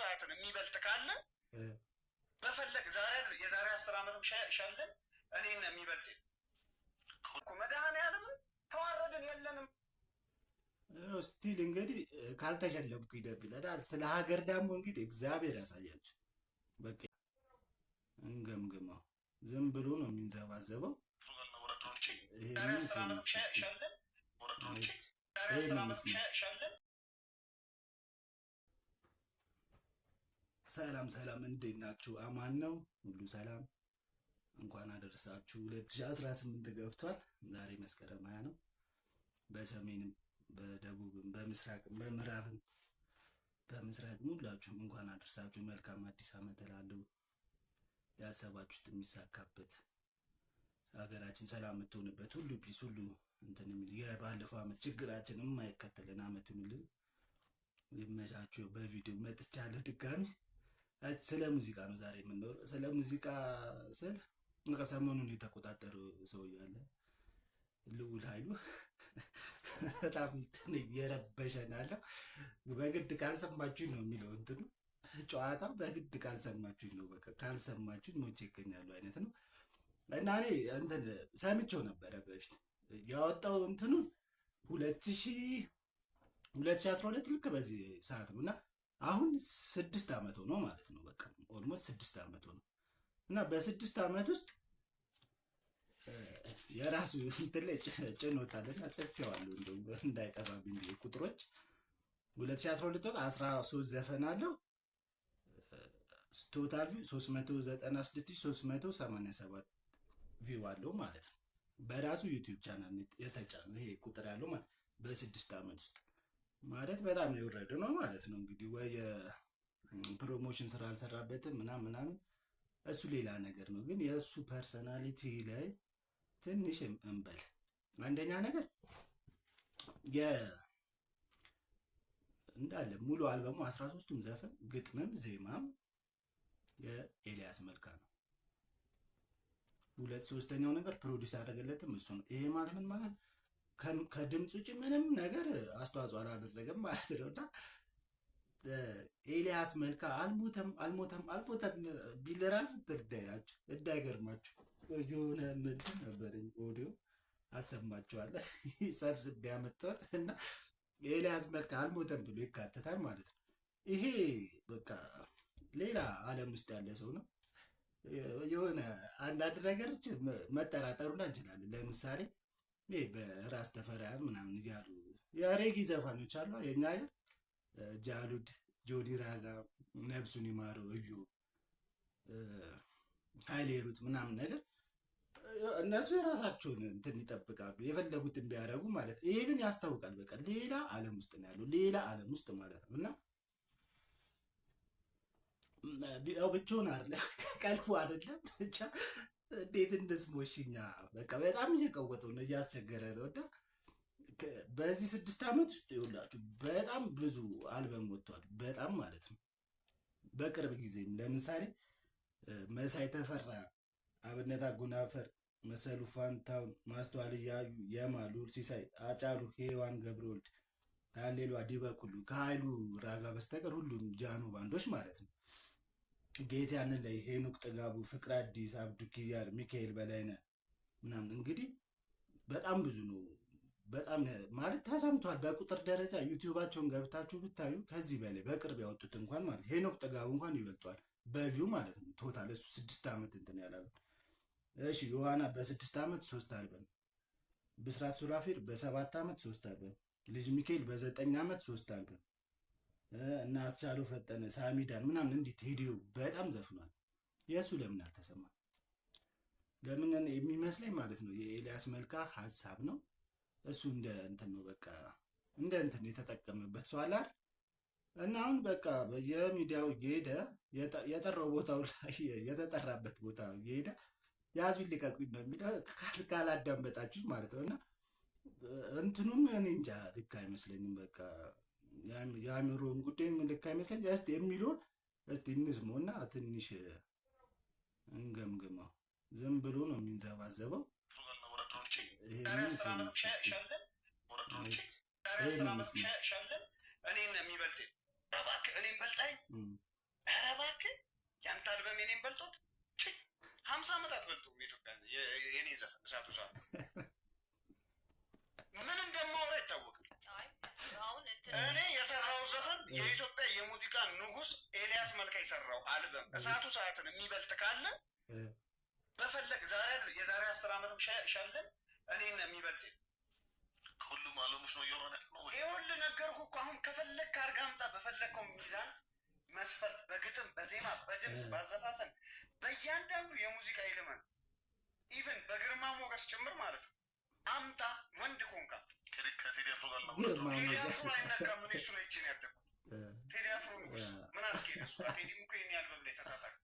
ሰዓትን የሚበልጥ ካለ በፈለግ ዛሬ የዛሬ 10 ዓመትም ሸልም እኔን የሚበልጥ እኮ መድኃኔዓለምን ተዋረድን የለንም። Still እንግዲህ ካልተሸለምኩ ይደብለናል። ስለ ሀገር ደግሞ እንግዲህ እግዚአብሔር ያሳያችሁ። በቃ እንገምግመው። ዝም ብሎ ነው የሚንዘባዘበው። ዛሬ 10 ዓመትም ሸልም፣ ዛሬ 10 ዓመትም ሸልም። ሰላም ሰላም፣ እንዴት ናችሁ? አማን ነው ሁሉ ሰላም። እንኳን አደረሳችሁ። 2018 ገብቷል። ዛሬ መስከረም 20 ነው። በሰሜንም በደቡብም በምስራቅም በምዕራብም በምስራቅም ሁላችሁም እንኳን አደረሳችሁ። መልካም አዲስ ዓመት እላለሁ። ያሰባችሁት የሚሳካበት፣ ሀገራችን ሰላም የምትሆንበት፣ ሁሉ peace፣ ሁሉ እንትን የሚል፣ የባለፈው ዓመት ችግራችን የማይከተልን ዓመት ይሁንልን። ይመቻችሁ። በቪዲዮ መጥቻለሁ ድጋሚ። ስለ ሙዚቃ ነው ዛሬ የምንኖረው። ስለ ሙዚቃ ስል ሰሞኑን የተቆጣጠሩ ሰውዬ አለ፣ ልዑል ኃይሉ፣ በጣም እንትን እየረበሸን ያለው። በግድ ካልሰማችሁኝ ነው የሚለው እንትኑ ጨዋታው፣ በግድ ካልሰማችሁኝ ነው፣ በቃ ካልሰማችሁኝ ሞቼ ይገኛሉ አይነት ነው። እና እኔ እንትን ሰምቼው ነበረ በፊት ያወጣው እንትኑን 2012 ልክ በዚህ ሰዓት ነው እና አሁን 6 ዓመት ሆኖ ማለት ነው። በቃ almost 6 ዓመት ሆኖ እና በ6 ዓመት ውስጥ የራሱ እንትን ላይ ጭኖታል እና ጽፌዋለሁ እንደውም እንዳይጠፋብኝ ብዬ ቁጥሮች። 2012 ወጥ 13 ዘፈን አለው። Total view 396387 view አለው ማለት ነው። በራሱ YouTube channel የተጫነው ይሄ ቁጥር ያለው ማለት በ6 ዓመት ውስጥ ማለት በጣም የወረደ ነው ማለት ነው። እንግዲህ ወይ የ promotion ስራ አልሰራበትም ምናምን ምናምን፣ እሱ ሌላ ነገር ነው። ግን የእሱ personality ላይ ትንሽ እንበል። አንደኛ ነገር እንዳለ ሙሉ አልበሙ 13ቱም ዘፈን ግጥምም ዜማም የኤልያስ መልካ ነው። ሁለት ሶስተኛው ነገር produce ያደረገለትም እሱ ነው። ይሄ ማለት ምን ማለት ከድምፅ ውጭ ምንም ነገር አስተዋጽኦ አላደረገም ማለት ነው። እና ኤልያስ መልካ አልሞተም አልሞተም አልሞተም ቢል ራሱ እንዳይላችሁ እንዳይገርማችሁ። የሆነ ምንድን ነበረኝ ኦዲዮ አሰማችኋለሁ ሰብስቤ ያመጣሁት እና ኤልያስ መልካ አልሞተም ብሎ ይካተታል ማለት ነው። ይሄ በቃ ሌላ ዓለም ውስጥ ያለ ሰው ነው። የሆነ አንዳንድ ነገሮች መጠራጠሩን እንችላለን። ለምሳሌ ይሄ በራስ ተፈሪያን ምናምን እያሉ የሬጌ ዘፋኞች አሉ የኛ ሀገር፣ ጃሉድ፣ ጆኒ ራጋ፣ ነብሱን ይማረው እዩ፣ ሀይሌ ሩት ምናምን ነገር፣ እነሱ የራሳቸውን እንትን ይጠብቃሉ የፈለጉትን ቢያደርጉ ማለት ነው። ይሄ ግን ያስታውቃል። በቃ ሌላ ዓለም ውስጥ ነው ያለው፣ ሌላ ዓለም ውስጥ ማለት ነው። እና ያው ብቻውን አይደለም፣ ቀልቡ አይደለም፣ ብቻ እንዴት እንደስሞሽኛ በቃ በጣም እየቀወጠው ነው፣ እያስቸገረ ነው። እና በዚህ 6 ዓመት ውስጥ ይኸውላችሁ በጣም ብዙ አልበም ወጥቷል። በጣም ማለት ነው። በቅርብ ጊዜም ለምሳሌ መሳይ ተፈራ፣ አብነት አጎናፈር፣ መሰሉ ፋንታውን፣ ማስተዋል እያዩ፣ የማሉ ሲሳይ፣ አጫሉ፣ ሄዋን ገብረወልድ፣ ሃሌሉ ዲበኩሉ ከኃይሉ ራጋ በስተቀር ሁሉም ጃኖ ባንዶች ማለት ነው። ጌት ያንን ላይ፣ ሄኖክ ጥጋቡ፣ ፍቅር አዲስ፣ አብዱ ኪያር፣ ሚካኤል በላይነህ ምናምን እንግዲህ በጣም ብዙ ነው። በጣም ማለት ተሰምቷል። በቁጥር ደረጃ YouTube ኣቸውን ገብታችሁ ብታዩ ከዚህ በላይ በቅርብ ያወጡት እንኳን ማለት ሄኖክ ጥጋቡ እንኳን ይበልጠዋል በ view ማለት ነው። Total እሱ 6 ዓመት እንትን ያላሉ። እሺ ዮሐና በ6 ዓመት ሶስት አልበም፣ ብስራት ሱራፌል በ7 ዓመት ሶስት አልበም፣ ልጅ ሚካኤል በ9 ዓመት ሶስት አልበም እና አስቻለው ፈጠነ፣ ሳሚዳን ምናምን እንዲህ ቴዲዮ በጣም ዘፍኗል። የእሱ ለምን አልተሰማም? ለምን የሚመስለኝ ማለት ነው የኤልያስ መልካ ሀሳብ ነው። እሱ እንደ እንትን ነው፣ በቃ እንደ እንትን የተጠቀመበት ሰው አለ አይደል? እና አሁን በቃ በየሚዲያው እየሄደ የጠራው ቦታው ላይ የተጠራበት ቦታ እየሄደ ያዙኝ ልቀቁኝ ነው የሚለው ካላዳመጣችሁ ማለት ነው። እና እንትኑም እኔ እንጃ ልክ አይመስለኝም። በቃ የአእምሮውን ጉዳይም ልክ አይመስለኝም። እስቲ የሚለውን እስቲ እንስማው እና ትንሽ እንገምግመው። ዝም ብሎ ነው የሚንዘባዘበው። ዛሬ 10 ዓመት ሸልም፣ ዛሬ 10 ዓመት ሸልም እኔን የሚበልጥ እባክህ እኔን በልጠኝ። እባክህ ያንተ አልበም የኔን በልጦት 50 ዓመት አትበልጡም። የኢትዮጵያ የኔን ዘፈን እሳቱ ሰዓት ምን እንደማወራ አይታወቅም። እኔ የሰራው ዘፈን የኢትዮጵያ የሙዚቃ ንጉስ ኤልያስ መልካ የሰራው አልበም እሳቱ ሰዓትን የሚበልጥ ካለ በፈለግ ዛሬ የዛሬ 10 ዓመትም ሸልም እኔን የሚበልጥ የለም። ከሁሉም አለሞች ነው እያወራን ያለ ነው ወይ? ይኸውልህ ነገርኩህ እኮ፣ አሁን ከፈለግክ አድርገህ አምጣ። በፈለግከው ሚዛን መስፈርት፣ በግጥም፣ በዜማ፣ በድምፅ፣ ባዘፋፈን፣ በእያንዳንዱ የሙዚቃ element፣ even በግርማ ሞገስ ጭምር ማለት ነው። አምጣ ወንድ ኮንካ። ከቴዲ አፍሮ ጋር ግርማ ቴዲ ሞገስ። አፍሮ አይነካም። እኔ እሱ ላይ እጄ ነው ያደግኩት። ቴዲ አፍሮ ንጉስ ነው። ምን አስኬደ እሱ ጋር? ቴዲም እኮ የኔ አልበም ላይ ተሳታፊ።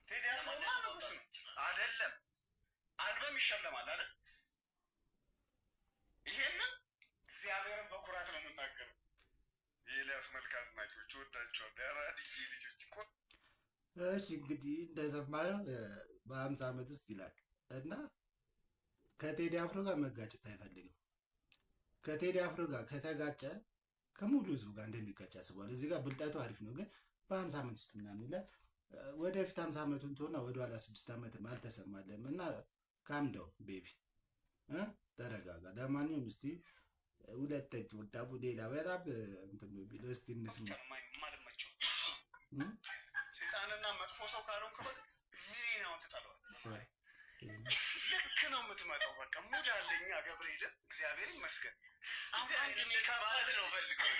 ቴዲ አፍሮ ማ ንጉስ ነው አይደለም? አልበም ይሸለማል አይደል? ይሄንን እግዚአብሔርን በኩራት ነው የምናገረው። የኤልያስ መልካ አድናቂዎች እወዳቸዋለሁ። የአራድዬ ልጆች። እሺ፣ እንግዲህ እንደሰማነው በ50 ዓመት ውስጥ ይላል እና ከቴዲ አፍሮ ጋር መጋጨት አይፈልግም። ከቴዲ አፍሮ ጋር ከተጋጨ ከሙሉ ህዝቡ ጋር እንደሚጋጭ አስቧል። እዚህ ጋር ብልጠቱ አሪፍ ነው፣ ግን በ50 ዓመት ውስጥ ምናምን ይላል። ወደፊት 50 ዓመቱን ትሆና ወደኋላ 6 ዓመትም አልተሰማለም እና calm down baby፣ ተረጋጋ። ለማንኛውም እስቲ ሁለተኛው ደግሞ ሌላ በጣም እንትን ነው የሚለው፣ እስቲ እንስማ። ብቻ ነው የማልመቸው። ሴጣንና መጥፎ ሰው ካልሆንክ በቃ ሚሊዮናውን ትጠለዋለህ። ልክ ነው የምትመጣው። በቃ mood አለኛ ገብርኤልን፣ እግዚአብሔር ይመስገን። አሁን አንድ ሜካፕ ማለት ነው ፈልገው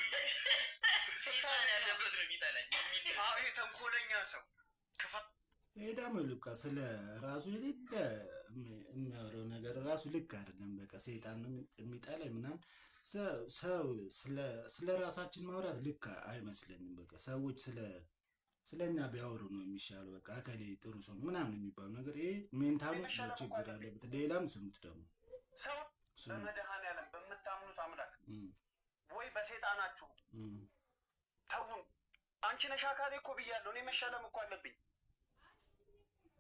ሴጣን ያለበት ነው የሚጠላኝ የሚል። አዎ፣ ይሄ ተንኮለኛ ሰው ክፋ ይሄ ደግሞ ልካ ስለ ራሱ የሌለ የሚያወራው ነገር ራሱ ልክ አይደለም። በቃ ሰይጣን ነው የሚጠላኝ ምናምን፣ ሰው ስለ ራሳችን ማውራት ልክ አይመስለኝም። በቃ ሰዎች ስለኛ ቢያወሩ ነው የሚሻለው። በቃ እከሌ ጥሩ ሰው ነው ምናምን የሚባሉ ነገር ይሄ mental ኡ ችግር አለበት። ሌላም ስሙት ደግሞ። ሰው ስሙት። በመድኃኔዓለም በምታምኑት አምላክ ወይ በሴጣናችሁ ተውን። አንቺ ነሽ አካሌ እኮ ብያለሁ። እኔ መሸለም እኮ አለብኝ።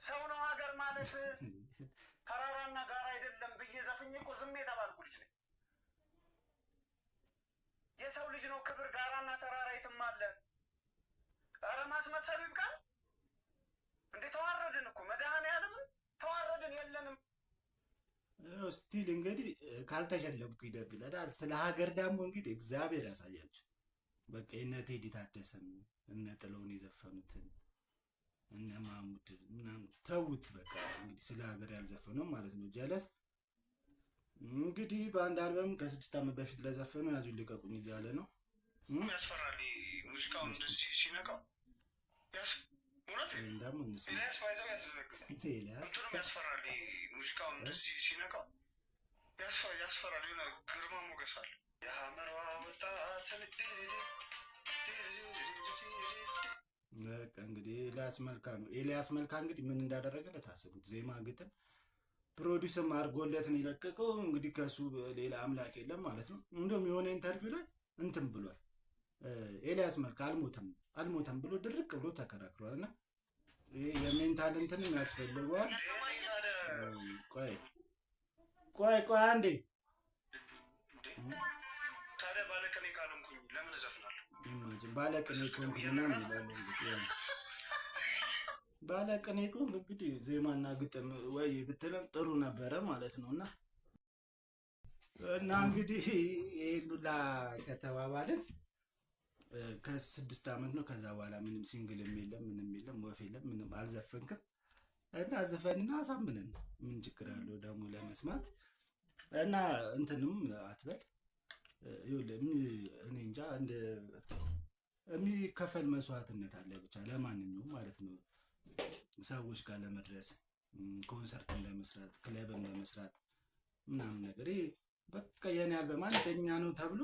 ሰው ነው ሀገር ማለት፣ ተራራና ጋራ አይደለም ብዬ ዘፍኜ እኮ ዝም የተባልኩ ልጅ ነኝ። የሰው ልጅ ነው ክብር፣ ጋራና ተራራ የትም አለ። ኧረ ማስመሰሉ ይብቃል እንዴ! ተዋረድን እኮ፣ መድኃኔዓለምን ተዋረድን፣ የለንም። Still እንግዲህ ካልተሸለምኩ ይደብላል። ስለ ሀገር ደግሞ እንግዲህ እግዚአብሔር ያሳያቸው። በቃ የእነ ቴዲ ታደሰን፣ እነ ጥለውን የዘፈኑትን፣ እነ ማሙድ ምናምን ተዉት። በቃ እንግዲህ ስለ ሀገር ያልዘፈነው ማለት ነው። ጀለስ እንግዲህ በአንድ አልበም ከ6 ዓመት በፊት ለዘፈነው ያዙ ልቀቁኝ እያለ ነው። ያስፈራል። ሙዚቃውን እንደዚህ ሲነካው እውነት ይህን ደግሞ እንስማ። ኤልያስ ባይዘው ያስደነግጣል። ኤልያስ እንትኑም ያስፈራል። ሙዚቃውን እንደዚህ ሲነካው ያስፈራል። የሆነ ግርማ ሞገስ አለ። የሐመሯ ወጣት። በቃ እንግዲህ ኤልያስ መልካ ነው። ኤልያስ መልካ እንግዲህ ምን እንዳደረገ ለታስቡት ዜማ፣ ግጥም፣ produce ም አድርጎለት ነው የለቀቀው። እንግዲህ ከሱ ሌላ አምላክ የለም ማለት ነው። እንደውም የሆነ interview ላይ እንትን ብሏል። ኤልያስ መልካ አልሞተም አልሞተም ብሎ ድርቅ ብሎ ተከራክሯል። እና ይሄ የ mental እንትንም ያስፈልገዋል። ቆይ ቆይ ቆይ አንዴ። ታዲያ ባለቅኔ ካልሆንኩኝ ለምን እዘፍናለሁ? Imagine ባለቅኔ ኮንክ ምናምን ይላል። እንግዲህ ያው ባለቅኔ ኮንክ እንግዲህ ዜማና ግጥም ወይ ብትለን ጥሩ ነበረ ማለት ነው። እና እንግዲህ ይሄን ሁላ ከተባባልን ከ6 ዓመት ነው። ከዛ በኋላ ምንም single ም የለም፣ ምንም የለም፣ ወፍ የለም፣ ምንም አልዘፈንክም። እና ዘፈንና አሳምንን፣ ምን ችግር አለው ደግሞ ለመስማት? እና እንትንም አትበል። ይኸውልህ እኔ እንጃ፣ እንደ የሚከፈል መስዋዕትነት አለ ብቻ ለማንኛውም ማለት ነው። ሰዎች ጋር ለመድረስ፣ ኮንሰርትም ለመስራት፣ ክለብም ለመስራት ምናምን ነገር፣ ይሄ በቃ የኔ አልበም አንደኛ ነው ተብሎ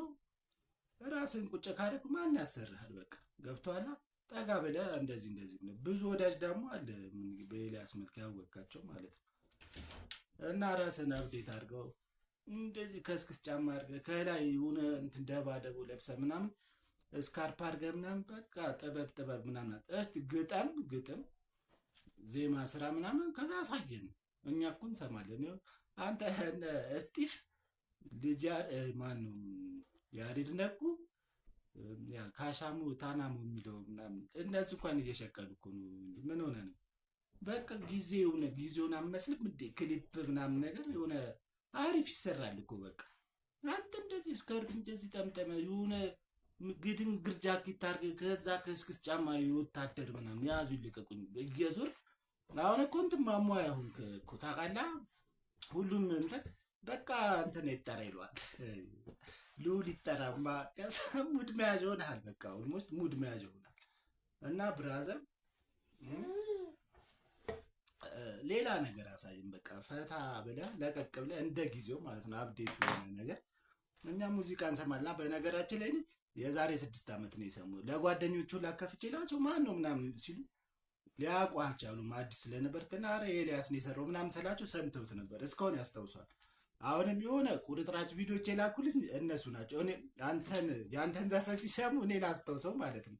ራስን ቁጭ ካደረግ ማን ያሰርሃል? በቃ ገብቶሃል። ጠጋ ብለህ እንደዚህ እንደዚህ ብለህ፣ ብዙ ወዳጅ ደግሞ አለ በኤልያስ መልክ ያወቃቸው ማለት ነው። እና ራስን update አድርገው፣ እንደዚህ ከስክስ ጫማ አድርገህ፣ ከላይ የሆነ እንትን ደባደቦ ለብሰህ ምናምን፣ scarf አድርገህ ምናምን፣ በቃ ጥበብ ጥበብ ምናምን፣ እስቲ ግጠም ግጥም፣ ዜማ ስራ ምናምን፣ ከዛ አሳየን። እኛ እኮ እንሰማለን። ይኸው አንተ እነ እስጢፍ ልጅ ማን ነው ያሬድ ነጉ። ያ ካሻሙ ታናሙ የሚለው ምናምን እነሱ እንኳን እየሸቀሉ እኮ ነው። ምን ሆነ ነው? በቃ ጊዜውን ጊዜውን አመስልም እንዴ? ክሊፕ ምናምን ነገር የሆነ አሪፍ ይሰራል እኮ። በቃ አንተ እንደዚህ skirt እንደዚህ ጠምጠመ የሆነ ግድንግር ጃኬት አድርገህ ከዛ ከስክስ ጫማ የወታደር ምናምን ያዙ ይልቀቁኝ እየዞርክ አሁን እኮ እንትን ማሟያ ሆንክ እኮ ታውቃለህ። ሁሉም እንትን በቃ እንትን ይጠራ ይለዋል። ልዑል ይጠራማ ከዛ mood መያዣ ሆነሃል። በቃ almost mood መያዣ ሆነሃል። እና brother፣ ሌላ ነገር አሳይም። በቃ ፈታ ብለህ ለቀቅ ብለህ እንደ ጊዜው ማለት ነው update የሆነ ነገር። እኛ ሙዚቃ እንሰማልና በነገራችን ላይ እኔ የዛሬ 6 ዓመት ነው የሰሙ ለጓደኞቹ ላከፍቼላቸው ማን ነው ምናምን ሲሉ ሊያውቁ አልቻሉም። አዲስ ስለነበርክና ኧረ ኤልያስ ነው የሰራው ምናምን ስላቸው ሰምተውት ነበር። እስካሁን ያስታውሷል። አሁንም የሆነ ቁርጥራጭ ቪዲዮች የላኩልኝ እነሱ ናቸው። እኔ አንተን የአንተን ዘፈን ሲሰሙ እኔ ላስታውሰው ማለት ነው።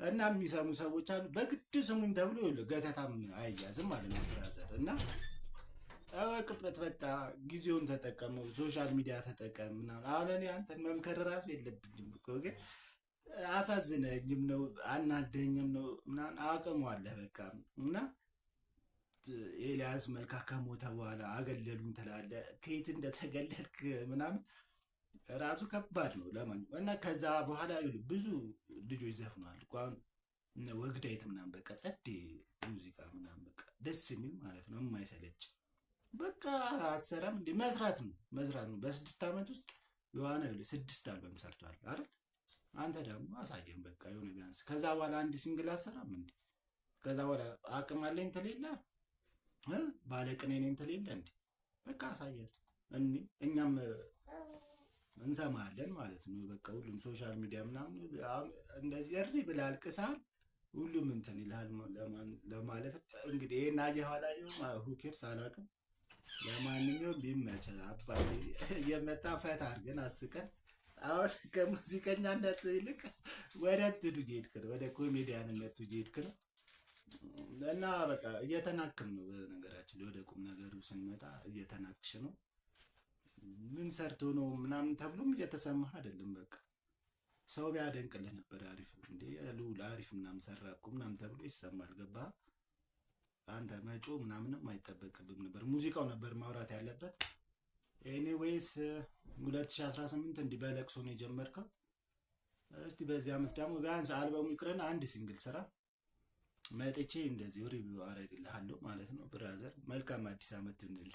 እና የሚሰሙ ሰዎች አሉ። በግድ ስሙኝ ተብሎ ይኸውልህ ገተታም አይያዝም ማለት ነው brother። እና እወቅበት፣ በቃ ጊዜውን ተጠቀመው፣ social media ተጠቀም ምናምን። አሁን እኔ አንተን መምከር ራሱ የለብኝም እኮ፣ ግን አሳዝነኝም ነው አናደኝም ነው ምናምን። አቅሙ አለ በቃ። እና ኤልያስ መልካ ከሞተ በኋላ አገለሉኝ ትላለህ። ከየት እንደተገለልክ ምናምን ራሱ ከባድ ነው። ለማንኛውም እና ከዛ በኋላ ይኸውልህ ብዙ ልጆች ዘፍነዋል እኮ። አሁን እነ ወግዳይት ምናምን በቃ ጸዴ ሙዚቃ ምናምን በቃ ደስ የሚል ማለት ነው፣ የማይሰለች። በቃ አትሰራም እንዴ? መስራት ነው፣ መስራት ነው። በ6 ዓመት ውስጥ ዮሐና ይኸውልህ ስድስት አልበም ሰርቷል አይደል? አንተ ደግሞ አሳየን በቃ የሆነ ቢያንስ ከዛ በኋላ አንድ single አሰራም እንዴ? ከዛ በኋላ አቅም አለኝ ትሌለ እ ባለቅኔ ነኝ ትሌለ እንዴ? በቃ አሳየን፣ እኛም እንሰማለን ማለት ነው። በቃ ሁሉም social media ምናምን አሁን እንደዚህ እሪ ብለህ አልቅሰሃል፣ ሁሉም እንትን ይልሃል ለማለት እንግዲህ ይሄን አየኸው አላየኸውም who cares አላውቅም። ለማንኛውም ይመችህ አባቴ፣ እየመጣ ፈታ አድርገን አስቀን። አሁን ከሙዚቀኛነት ይልቅ ወደ እንትኑ እየሄድክ ነው፣ ወደ ኮሜዲያንነቱ እየሄድክ ነው። እና በቃ እየተናክም ነው። በነገራችን ላይ ወደ ቁም ነገሩ ስንመጣ እየተናክሽ ነው። ምን ሰርቶ ነው ምናምን ተብሎም እየተሰማህ አይደለም። በቃ ሰው ቢያደንቅልህ ነበር አሪፍ፣ እንዴ ልዑል አሪፍ ምናምን ሰራ እኮ ምናምን ተብሎ ይሰማል። ገባህ? አንተ መጮህ ምናምንም አይጠበቅብም ነበር። ሙዚቃው ነበር ማውራት ያለበት። Anyways 2018 እንዲህ በለቅሶ ነው የጀመርከው። እስቲ በዚህ ዓመት ደግሞ ቢያንስ አልበሙ ይቅርና አንድ single ስራ፣ መጥቼ እንደዚሁ review አደርግልሃለሁ ማለት ነው። Brother፣ መልካም አዲስ ዓመት እንል።